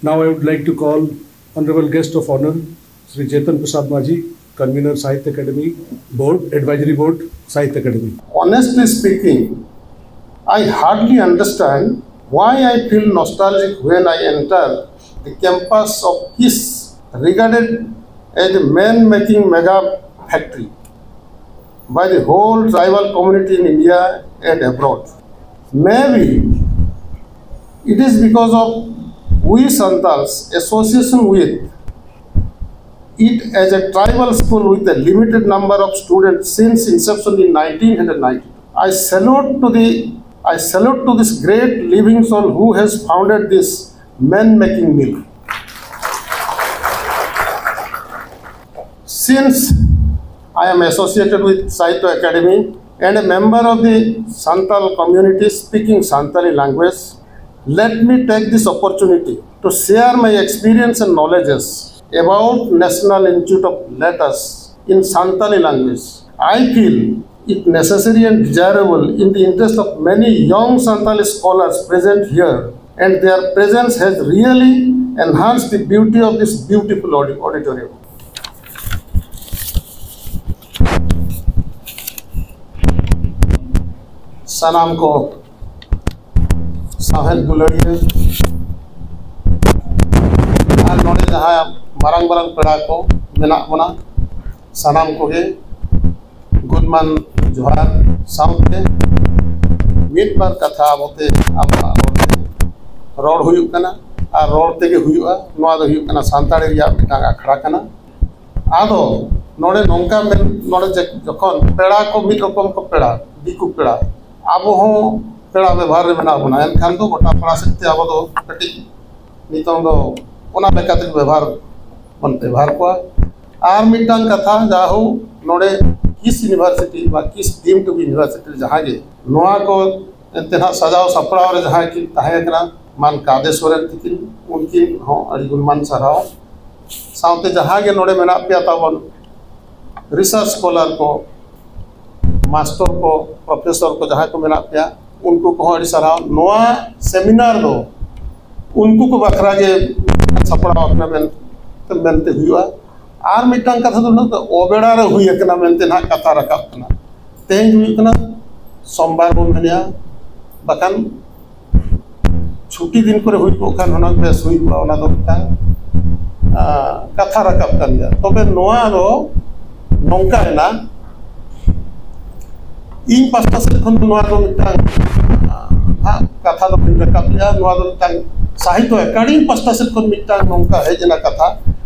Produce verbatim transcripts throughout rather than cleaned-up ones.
Now I would like to call Honorable Guest of Honor, Shri Chetan Prasad Majhi, Convener, Sahitya Academy Board, Advisory Board, Sahitya Academy. Honestly speaking, I hardly understand why I feel nostalgic when I enter the campus of KIIS, regarded as the man making mega factory by the whole tribal community in India and abroad. Maybe it is because of we Santals association with it as a tribal school with a limited number of students since inception in nineteen ninety. I salute to the I salute to this great living soul who has founded this man making mill. Since I am associated with Sahitya Academy and a member of the Santal community speaking Santali language, let me take this opportunity to share my experience and knowledges about National Institute of Letters in Santali language. I feel it necessary and desirable in the interest of many young Santali scholars present here, and their presence has really enhanced the beauty of this beautiful audi- auditorium. ᱥᱟᱱᱟᱢ ᱠᱚ ᱥᱟᱶᱦᱮᱫ ᱫᱩᱞᱟᱹᱲᱤᱭᱟᱹ ᱟᱨ ᱱᱚᱰᱮ ᱡᱟᱦᱟᱸ ᱢᱟᱨᱟᱝ ᱢᱟᱨᱟᱝ ᱯᱮᱲᱟ ᱠᱚ ᱢᱮᱱᱟᱜ ᱵᱚᱱᱟ, ᱥᱟᱱᱟᱢ ᱠᱚᱜᱮ ᱜᱩᱱᱢᱟᱱ ᱡᱚᱦᱟᱨ ᱥᱟᱶᱛᱮ ᱢᱤᱫ ᱵᱟᱨ ᱠᱟᱛᱷᱟ ᱟᱵᱚᱛᱮ ᱟᱵᱚᱣᱟᱜ ᱨᱚᱲ ᱛᱮ ᱨᱚᱲ ᱦᱩᱭᱩᱜ ᱠᱟᱱᱟ ᱟᱨ ᱨᱚᱲ ᱛᱮᱜᱮ ᱦᱩᱭᱩᱜᱼᱟ᱾ ᱱᱚᱣᱟ ᱫᱚ ᱦᱩᱭᱩᱜ ᱠᱟᱱᱟ ᱥᱟᱱᱛᱟᱲᱤ ᱨᱮᱭᱟᱜ ᱢᱤᱫᱴᱟᱝ ᱟᱠᱷᱲᱟ ᱠᱟᱱᱟ᱾ ᱟᱫᱚ ᱱᱚᱰᱮ ᱱᱚᱝᱠᱟ ᱢᱮᱱ, ᱱᱚᱰᱮ ᱡᱮ ᱡᱚᱠᱷᱚᱱ ᱯᱮᱲᱟ ᱠᱚ ᱢᱤᱫ ᱨᱚᱠᱚᱢ ᱠᱚ ᱯᱮᱲᱟ, ᱫᱤᱠᱩ ᱯᱮᱲᱟ, ᱟᱵᱚ ᱦᱚᱸ ᱯᱮᱲᱟ ᱵᱮᱵᱷᱟᱨ ᱨᱮ ᱢᱮᱱᱟᱜ ᱵᱚᱱᱟ, ᱮᱱᱠᱷᱟᱱ ᱫᱚ ᱜᱚᱴᱟ ᱯᱟᱲᱟ ᱥᱮᱫ ᱛᱮ ᱟᱵᱚ ᱫᱚ ᱠᱟᱹᱴᱤᱡ ᱱᱤᱛᱚᱝ ᱫᱚ ᱚᱱᱟ ᱞᱮᱠᱟᱛᱮ ᱵᱮᱵᱷᱟᱨ ᱵᱚᱱ ᱵᱮᱵᱷᱟᱨ ᱠᱚᱣᱟ᱾ ᱟᱨ ᱢᱤᱫᱴᱟᱝ ᱠᱟᱛᱷᱟ, ᱡᱟᱦᱳ ᱱᱚᱰᱮ ᱠᱤᱥ ᱤᱭᱩᱱᱤᱵᱷᱟᱨᱥᱤᱴᱤ ᱵᱟ ᱠᱤᱥ ᱰᱤᱢᱰ ᱤᱭᱩᱱᱤᱵᱷᱟᱨᱥᱤᱴᱤ ᱡᱟᱦᱟᱸ ᱜᱮ ᱱᱚᱣᱟ ᱠᱚ ᱮᱱᱛᱮ ᱱᱟᱦᱟᱜ ᱥᱟᱡᱟᱣ ᱥᱟᱯᱲᱟᱣ ᱨᱮ ᱡᱟᱦᱟᱸᱭ ᱠᱤᱱ ᱛᱟᱦᱮᱸ ᱠᱟᱱᱟ, ᱢᱟᱱ ᱠᱟᱫᱮ ᱥᱚᱨᱮᱱ ᱛᱤᱠᱤᱱ, ᱩᱱᱠᱤᱱ ᱦᱚᱸ ᱟᱹᱰᱤ ᱜᱩᱱᱢᱟᱱ ᱥᱟᱨᱦᱟᱣ᱾ ᱥᱟᱶᱛᱮ ᱡᱟᱦᱟᱸ ᱜᱮ ᱱᱚᱰᱮ ᱢᱮᱱᱟᱜ ᱯᱮᱭᱟ ᱛᱟᱵᱚᱱ, ᱨᱤᱥᱟᱨᱪ ᱥᱠᱚᱞᱟᱨ ᱠᱚ, ᱢᱟᱥᱴᱚᱨ ᱠᱚ, ᱯᱨᱚᱯᱷᱮᱥᱚᱨ ᱠᱚ ᱡᱟᱦᱟᱸᱭ ᱠᱚ ᱢᱮᱱᱟᱜ ᱯᱮᱭᱟ, ᱩᱱᱠᱩ ᱠᱚᱦᱚᱸ ᱟᱹᱰᱤ ᱥᱟᱨᱦᱟᱣ᱾ ᱱᱚᱣᱟ ᱥᱮᱢᱤᱱᱟᱨ ᱫᱚ ᱩᱱᱠᱩ ᱠᱚ ᱵᱟᱠᱷᱨᱟ ᱜᱮ ᱥᱟᱯᱲᱟᱣ ᱟᱠᱟᱱᱟ ᱢᱮᱱ-, ᱢᱮᱱᱛᱮ ᱦᱩᱭᱩᱜᱼᱟ᱾ ᱟᱨ ᱢᱤᱫᱴᱟᱝ ᱠᱟᱛᱷᱟ ᱫᱚ ᱱᱚᱣᱟ ᱫᱚ ᱚᱵᱮᱲᱟ ᱨᱮ ᱦᱩᱭ ᱟᱠᱟᱱᱟ ᱢᱮᱱᱛᱮ ᱱᱟᱦᱟᱜ ᱠᱟᱛᱷᱟ ᱨᱟᱠᱟᱵ ᱠᱟᱱᱟ᱾ ᱛᱮᱦᱮᱧ ᱦᱩᱭᱩᱜ ᱠᱟᱱᱟ ᱥᱳᱢᱵᱟᱨ ᱵᱚᱱ ᱢᱮᱱᱮᱜᱼᱟ, ᱵᱟᱠᱷᱟᱱ ᱪᱷᱩᱴᱤ ᱫᱤᱱ ᱠᱚᱨᱮ ᱦᱩᱭ ᱠᱚᱜ ᱠᱷᱟᱱ ᱦᱩᱱᱟᱹᱝ ᱵᱮᱥ ᱦᱩᱭ ᱠᱚᱜᱼᱟ, ᱚᱱᱟ ᱫᱚ ᱢᱤᱫᱴᱟᱝ, ᱟᱸ, ᱠᱟᱛᱷᱟ ᱨᱟᱠᱟᱵ ᱠᱟᱱ ᱜᱮᱭᱟ᱾ ᱛᱚᱵᱮ ᱱᱚᱣᱟ ᱫᱚ ᱱᱚᱝᱠᱟ ᱮᱱᱟ, ᱤᱧ ᱯᱟᱥᱴᱟ ᱥᱮᱫ ᱠᱷᱚᱱ ᱫᱚ ᱱᱚᱣᱟ ᱫᱚ ᱢᱤᱫᱴᱟᱝ, ᱟᱸ, ᱦᱟᱸᱜ ᱠᱟᱛᱷᱟ ᱫᱚ ᱵᱟᱹᱧ ᱨᱟᱠᱟᱵ ᱞᱮᱜᱼᱟ᱾ ᱱᱚᱣᱟ ᱫᱚ ᱢᱤᱫᱴᱟᱝ ᱥᱟᱦᱤᱛᱛᱚ ᱮᱠᱟᱰᱮᱢᱤ ᱯᱟᱥᱴᱟ ᱥᱮᱫ ᱠᱷᱚᱱ ᱢᱤᱫᱴᱟᱝ ᱱᱚᱝᱠᱟ ᱦᱮᱡ ᱮᱱᱟ ᱠᱟᱛᱷᱟ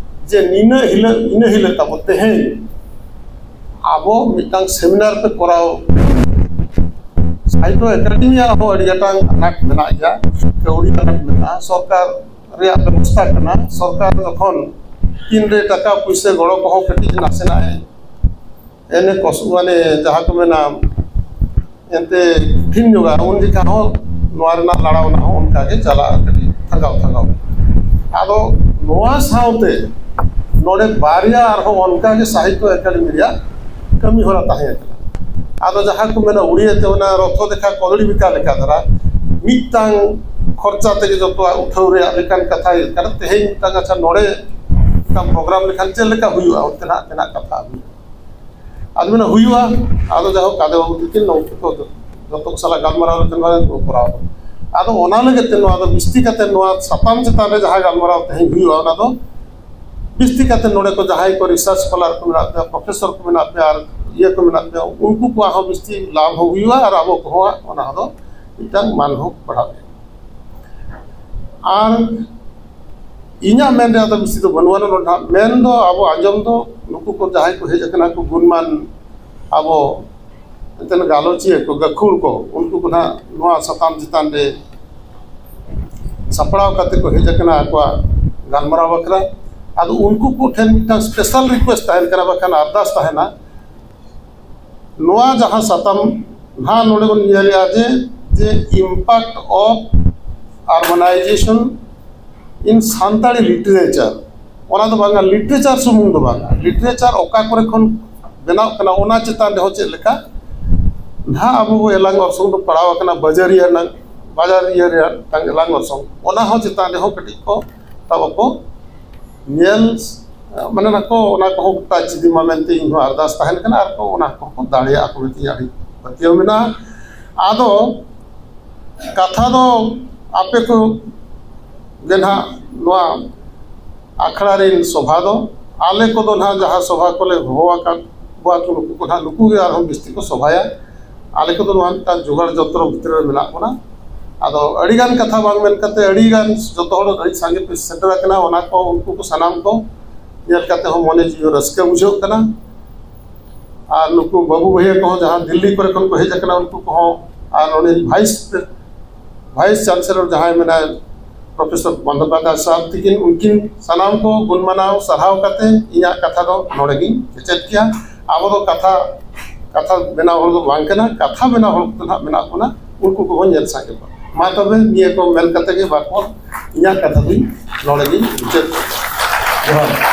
ᱡᱮ ᱱᱤᱱᱟᱹ ᱦᱤᱞᱳᱜ, ᱤᱱᱟᱹ ᱦᱤᱞᱳᱜ ᱛᱟᱵᱚ ᱛᱮᱦᱮᱧ ᱟᱵᱚ ᱢᱤᱫᱴᱟᱝ ᱥᱮᱢᱤᱱᱟᱨ ᱯᱮ ᱠᱚᱨᱟᱣ᱾ ᱥᱟᱦᱤᱛᱛᱚ ᱮᱠᱟᱰᱮᱢᱤᱭᱟᱜ ᱦᱚᱸ ᱟᱹᱰᱤ ᱜᱚᱴᱟᱝ ᱟᱱᱟᱴ ᱢᱮᱱᱟᱜ ᱜᱮᱭᱟ, ᱠᱟᱹᱣᱰᱤ ᱟᱱᱟᱴ ᱢᱮᱱᱟᱜᱼᱟ, ᱥᱚᱨᱠᱟᱨ ᱨᱮᱭᱟᱜ ᱵᱮᱵᱚᱥᱛᱷᱟ ᱠᱟᱱᱟ᱾ ᱥᱚᱨᱠᱟᱨ ᱡᱚᱠᱷᱚᱱ ᱛᱤᱱᱨᱮ ᱴᱟᱠᱟ ᱯᱩᱭᱥᱟᱹ ᱜᱚᱲᱚ ᱠᱚᱦᱚᱸ ᱠᱟᱹᱴᱤᱡ ᱱᱟᱥᱮᱱᱟᱜ ᱮ ᱮᱱᱮ ᱠᱚᱥ-, ᱢᱟᱱᱮ ᱡᱟᱦᱟᱸ ᱠᱚ ᱢᱮᱱᱟ, ᱮᱱᱛᱮ ᱠᱚᱴᱷᱤᱱ ᱧᱚᱜᱟ, ᱩᱱ ᱡᱚᱠᱷᱟ ᱦᱚᱸ ᱱᱚᱣᱟ ᱨᱮᱱᱟᱜ ᱞᱟᱲᱟᱣᱱᱟ ᱦᱚᱸ ᱚᱱᱠᱟ ᱜᱮ ᱪᱟᱞᱟᱜᱼᱟ, ᱠᱟᱹᱴᱤᱡ ᱛᱷᱟᱸᱜᱟᱣ ᱛᱷᱟᱸᱜᱟᱣ᱾ ᱟᱫᱚ ᱱᱚᱣᱟ ᱥᱟᱶᱛᱮ ᱱᱚᱰᱮ ᱵᱟᱨᱭᱟ ᱟᱨᱦᱚᱸ ᱚᱱᱠᱟ ᱜᱮ ᱥᱟᱦᱤᱛᱛᱚ ᱮᱠᱟᱰᱮᱢᱤ ᱨᱮᱭᱟᱜ ᱠᱟᱹᱢᱤ ᱦᱚᱨᱟ ᱛᱟᱦᱮᱸ ᱠᱟᱱᱟ᱾ ᱟᱫᱚ ᱡᱟᱦᱟᱸ ᱠᱚ ᱢᱮᱱᱟ ᱩᱲᱤᱭᱟᱹ ᱛᱮ ᱚᱱᱟ ᱨᱚᱛᱷᱚ ᱫᱮᱠᱷᱟ ᱠᱚᱫᱲᱤ ᱵᱤᱠᱟ ᱞᱮᱠᱟ ᱫᱷᱟᱨᱟ, ᱢᱤᱫᱴᱟᱝ ᱠᱷᱚᱨᱪᱟ ᱛᱮᱜᱮ ᱡᱚᱛᱚᱣᱟᱜ ᱩᱴᱷᱟᱹᱣ ᱨᱮᱭᱟᱜ ᱞᱮᱠᱟᱱ ᱠᱟᱛᱷᱟ ᱦᱩᱭᱩᱜ ᱠᱟᱱᱟ᱾ ᱛᱮᱦᱮᱧ ᱢᱤᱫᱴᱟᱝ ᱟᱪᱪᱷᱟ ᱱᱚᱰᱮ ᱢᱤᱫᱴᱟᱝ ᱯᱨᱳᱜᱨᱟᱢ ᱞᱮᱠᱷᱟᱱ ᱪᱮᱫ ᱞᱮᱠᱟ ᱦᱩᱭᱩᱜᱼᱟ, ᱚᱱᱛᱮᱱᱟᱜ ᱛᱮᱱᱟᱜ ᱠᱟᱛᱷᱟ ᱦᱩᱭᱩᱜᱼᱟ᱾ ᱟᱫᱚ ᱢᱮᱱᱟ ᱦᱩᱭᱩᱜᱼᱟ᱾ ᱟᱫᱚ ᱡᱟᱭᱦᱳᱠ ᱟᱫᱚ ᱵᱟᱹᱵᱩ ᱛᱟᱹᱠᱤᱱ ᱱᱚᱝᱠᱟ ᱠᱚ ᱡᱚᱛᱚ ᱠᱚ ᱥᱟᱞᱟᱜ ᱜᱟᱞᱢᱟᱨᱟᱣ ᱞᱮᱠᱷᱟᱱ ᱢᱟ ᱠᱚ ᱠᱚᱨᱟᱣ᱾ ᱟᱫᱚ ᱚᱱᱟ ᱞᱟᱹᱜᱤᱫ ᱛᱮ ᱱᱚᱣᱟ ᱫᱚ ᱵᱤᱥᱛᱤ ᱠᱟᱛᱮ ᱱᱚᱣᱟ ᱥᱟᱛᱟᱢ ᱪᱮᱛᱟᱱ ᱨᱮ ᱡᱟᱦᱟᱸ ᱜᱟᱞᱢᱟᱨᱟᱣ ᱛᱮᱦᱮᱧ ᱦᱩᱭᱩᱜᱼᱟ, ᱚᱱᱟ ᱫᱚ ᱵᱤᱥᱛᱤ ᱠᱟᱛᱮ ᱱᱚᱰᱮ ᱠᱚ ᱡᱟᱦᱟᱸᱭ ᱠᱚ ᱨᱤᱥᱟᱨᱪ ᱥᱠᱚᱞᱟᱨ ᱠᱚ ᱢᱮᱱᱟᱜ ᱯᱮᱭᱟ, ᱯᱨᱚᱯᱷᱮᱥᱚᱨ ᱠᱚ ᱢᱮᱱᱟᱜ ᱯᱮᱭᱟ, ᱟᱨ ᱤᱭᱟᱹ ᱠᱚ ᱢᱮᱱᱟᱜ ᱯᱮᱭᱟ, ᱩᱱᱠᱩ ᱠᱚᱣᱟᱜ ᱦᱚᱸ ᱵᱤᱥᱛᱤ ᱞᱟᱵᱷ ᱦᱚᱸ ᱦᱩᱭᱩᱜᱼᱟ ᱟᱨ ᱟᱵᱚ ᱠᱚᱦᱚᱸ ᱚᱱᱟ ᱫᱚ ᱢᱤᱫᱴᱟᱝ ᱢᱟᱱ ᱦᱚᱸ ᱵᱟᱲᱦᱟᱜᱼᱟ᱾ ᱟᱨ ᱤᱧᱟᱹᱜ ᱢᱮᱱ ᱨᱮᱭᱟᱜ ᱫᱚ ᱵᱮᱥᱤ ᱫᱚ ᱵᱟᱹᱱᱩᱜᱼᱟ ᱱᱚᱰᱮ ᱱᱟᱦᱟᱜ᱾ ᱢᱮᱱ ᱫᱚ ᱟᱵᱚ ᱟᱸᱡᱚᱢ ᱫᱚ ᱱᱩᱠᱩ ᱠᱚ ᱡᱟᱦᱟᱸᱭ ᱠᱚ ᱦᱮᱡ ᱟᱠᱟᱱᱟ ᱠᱚ ᱜᱩᱱᱢᱟᱱ ᱟᱵᱚ ᱮᱱᱛᱮᱱ ᱜᱟᱞᱚᱪᱤᱭᱟᱹ ᱠᱚ, ᱜᱟᱹᱠᱷᱩᱲ ᱠᱚ, ᱩᱱᱠᱩ ᱠᱚ ᱱᱟᱦᱟᱜ ᱱᱚᱣᱟ ᱥᱟᱛᱟᱢ ᱪᱮᱛᱟᱱ ᱨᱮ ᱥᱟᱯᱲᱟᱣ ᱠᱟᱛᱮ ᱠᱚ ᱦᱮᱡ ᱟᱠᱟᱱᱟ ᱟᱠᱚᱣᱟᱜ ᱜᱟᱞᱢᱟᱨᱟᱣ ᱵᱟᱠᱷᱨᱟ᱾ ᱟᱫᱚ ᱩᱱᱠᱩ ᱠᱚ ᱴᱷᱮᱱ ᱢᱤᱫᱴᱟᱝ ᱥᱯᱮᱥᱟᱞ ᱨᱤᱠᱩᱭᱮᱥᱴ ᱛᱟᱦᱮᱱ ᱠᱟᱱᱟ, ᱵᱟᱠᱷᱟᱱ ᱟᱨᱫᱟᱥ ᱛᱟᱦᱮᱱᱟ, ᱱᱚᱣᱟ ᱡᱟᱦᱟᱸ ᱥᱟᱛᱟᱢ ᱱᱟᱦᱟᱜ ᱱᱚᱰᱮ ᱵᱚᱱ ᱧᱮᱞᱮᱜᱼᱟ ᱡᱮ, ᱡᱮ impact of urbanization in Santali literature, ᱚᱱᱟ ᱫᱚ ᱵᱟᱝᱟ, ᱞᱤᱴᱟᱨᱮᱪᱟᱨ ᱥᱩᱢᱩᱝ ᱫᱚ ᱵᱟᱝᱟ, ᱞᱤᱴᱟᱨᱮᱪᱟᱨ ᱚᱠᱟ ᱠᱚᱨᱮ ᱠᱷᱚᱱ ᱵᱮᱱᱟᱣ ᱠᱟᱱᱟ ᱚᱱᱟ ᱪᱮᱛᱟᱱ ᱨᱮᱦᱚᱸ ᱪᱮᱫ ᱞᱮᱠᱟ ᱱᱟᱦᱟᱜ ᱟᱵᱚ ᱵᱚ ᱮᱞᱟᱝ ᱚᱨᱥᱚᱝ ᱫᱚ ᱯᱟᱲᱟᱣ ᱟᱠᱟᱱᱟ, ᱵᱟᱡᱟᱨᱤᱭᱟᱹ ᱨᱮᱱᱟᱜ ᱵᱟᱡᱟᱨ ᱤᱭᱟᱹ ᱨᱮᱭᱟᱜ ᱢᱤᱫᱴᱟᱝ ᱮᱞᱟᱝ ᱚᱨᱥᱚᱝ, ᱚᱱᱟ ᱦᱚᱸ ᱪᱮᱛᱟᱱ ᱨᱮᱦᱚᱸ ᱠᱟᱹᱴᱤᱡ ᱠᱚ ᱛᱟᱵᱚ ᱠᱚ ᱧᱮᱞ, ᱢᱟᱱᱮ, ᱱᱟᱠᱚ, ᱚᱱᱟ ᱠᱚᱦᱚᱸ ᱜᱚᱴᱟ ᱪᱤᱫᱤ ᱢᱟ ᱢᱮᱱᱛᱮ ᱤᱧ ᱦᱚᱸ ᱟᱨᱫᱟᱥ ᱛᱟᱦᱮᱱ ᱠᱟᱱᱟ, ᱟᱨ ᱠᱚ ᱚᱱᱟ ᱠᱚᱦᱚᱸ ᱠᱚ ᱫᱟᱲᱮᱭᱟᱜᱼᱟ ᱠᱚ ᱢᱮᱱᱛᱮ ᱤᱧᱟᱹᱜ ᱟᱹᱰᱤ ᱯᱟᱹᱛᱭᱟᱹᱣ ᱢᱮᱱᱟᱜᱼᱟ᱾ ᱟᱫᱚ ᱠᱟᱛᱷᱟ ᱫᱚ ᱟᱯᱮ ᱠᱚ ᱜᱮ ᱱᱟᱦᱟᱜ ᱱᱚᱣᱟ ᱟᱠᱷᱲᱟ ᱨᱮᱱ ᱥᱚᱵᱷᱟ ᱫᱚ, ᱟᱞᱮ ᱠᱚᱫᱚ ᱱᱟᱦᱟᱜ ᱡᱟᱦᱟᱸ ᱥᱚᱵᱷᱟ ᱠᱚᱞᱮ ᱦᱚᱦᱚ ᱟᱠᱟᱫ ᱠᱚᱣᱟ, ᱱᱩᱠᱩ ᱠᱚ ᱱᱟᱦᱟᱜ, ᱱᱩᱠᱩ ᱜᱮ ᱟᱨᱦᱚᱸ ᱵᱤᱥᱛᱤ ᱠᱚ ᱥᱚᱵᱷᱟᱭᱟ᱾ ᱟᱞᱮ ᱠᱚᱫᱚ ᱱᱚᱣᱟ ᱢᱤᱫᱴᱟᱝ ᱡᱚᱜᱟᱲ ᱡᱚᱱᱛᱨᱚ ᱵᱷᱤᱛᱨᱤ ᱨᱮ ᱢᱮᱱᱟᱜ ᱵᱚᱱᱟ᱾ ᱟᱫᱚ ᱟᱹᱰᱤᱜᱟᱱ ᱠᱟᱛᱷᱟ ᱵᱟᱝ ᱢᱮᱱ ᱠᱟᱛᱮ, ᱟᱹᱰᱤᱜᱟᱱ, ᱡᱚᱛᱚ ᱦᱚᱲ ᱟᱹᱰᱤ ᱥᱟᱸᱜᱮ ᱯᱮ ᱥᱮᱴᱮᱨ ᱟᱠᱟᱱᱟ, ᱚᱱᱟ ᱠᱚ, ᱩᱱᱠᱩ ᱠᱚ ᱥᱟᱱᱟᱢ ᱠᱚ ᱧᱮᱞ ᱠᱟᱛᱮ ᱦᱚᱸ ᱢᱚᱱᱮ ᱡᱤᱣᱤ ᱨᱟᱹᱥᱠᱟᱹ ᱵᱩᱡᱷᱟᱹᱜ ᱠᱟᱱᱟ᱾ ᱟᱨ ᱱᱩᱠᱩ ᱵᱟᱹᱵᱩ ᱵᱷᱟᱹᱭᱟᱹ ᱠᱚᱦᱚᱸ ᱡᱟᱦᱟᱸ ᱫᱤᱞᱞᱤ ᱠᱚᱨᱮ ᱠᱷᱚᱱ ᱠᱚ ᱦᱮᱡ ᱟᱠᱟᱱᱟ, ᱩᱱᱠᱩ ᱠᱚᱦᱚᱸ, ᱟᱨ ᱩᱱᱤ ᱵᱷᱟᱭᱤᱥ, ᱵᱷᱟᱭᱤᱥ ᱪᱟᱱᱥᱮᱞᱚᱨ ᱡᱟᱦᱟᱸᱭ ᱢᱮᱱᱟᱭ, ᱯᱨᱚᱯᱷᱮᱥᱚᱨ ᱵᱚᱱᱫᱳᱯᱟᱫᱷᱭᱟᱭ ᱥᱟᱨ ᱛᱤᱠᱤᱱ, ᱩᱱᱠᱤᱱ ᱥᱟᱱᱟᱢ ᱠᱚ ᱜᱩᱱ ᱢᱟᱱᱟᱣ ᱥᱟᱨᱦᱟᱣ ᱠᱟᱛᱮ ᱤᱧᱟᱹᱜ ᱠᱟᱛᱷᱟ ᱫᱚ ᱱᱚᱰᱮ ᱜᱤᱧ ᱠᱮᱪᱮᱫ ᱠᱮᱭᱟ᱾ ᱟᱵᱚ ᱫᱚ ᱠᱟᱛᱷᱟ, ᱠᱟᱛᱷᱟ ᱵᱮᱱᱟᱣ ᱦᱚᱲ ᱫᱚ ᱵᱟᱝ ᱠᱟᱱᱟ, ᱠᱟᱛᱷᱟ ᱵᱮᱱᱟᱣ ᱦᱚᱲ ᱠᱚᱫᱚ ᱱᱟᱦᱟᱜ ᱢᱮᱱᱟᱜ ᱵᱚᱱᱟ, ᱩᱱᱠᱩ ᱠᱚᱵᱚᱱ ᱧᱮᱞ ᱥᱟᱸᱜᱮ ᱠᱚᱣᱟ᱾ ᱢᱟ ᱛᱚᱵᱮ ᱱᱤᱭᱟᱹ ᱠᱚ ᱢᱮᱱ ᱠᱟᱛᱮ ᱜᱮ ᱵᱟᱨ ᱯᱚᱫ ᱤᱧᱟᱹᱜ ᱠᱟᱛᱷᱟ ᱫᱚᱧ ᱱᱚᱰᱮ ᱜᱤᱧ ᱢᱩᱪᱟᱹᱫ ᱠᱮᱫᱟ᱾ ᱡᱚᱦᱟᱨ᱾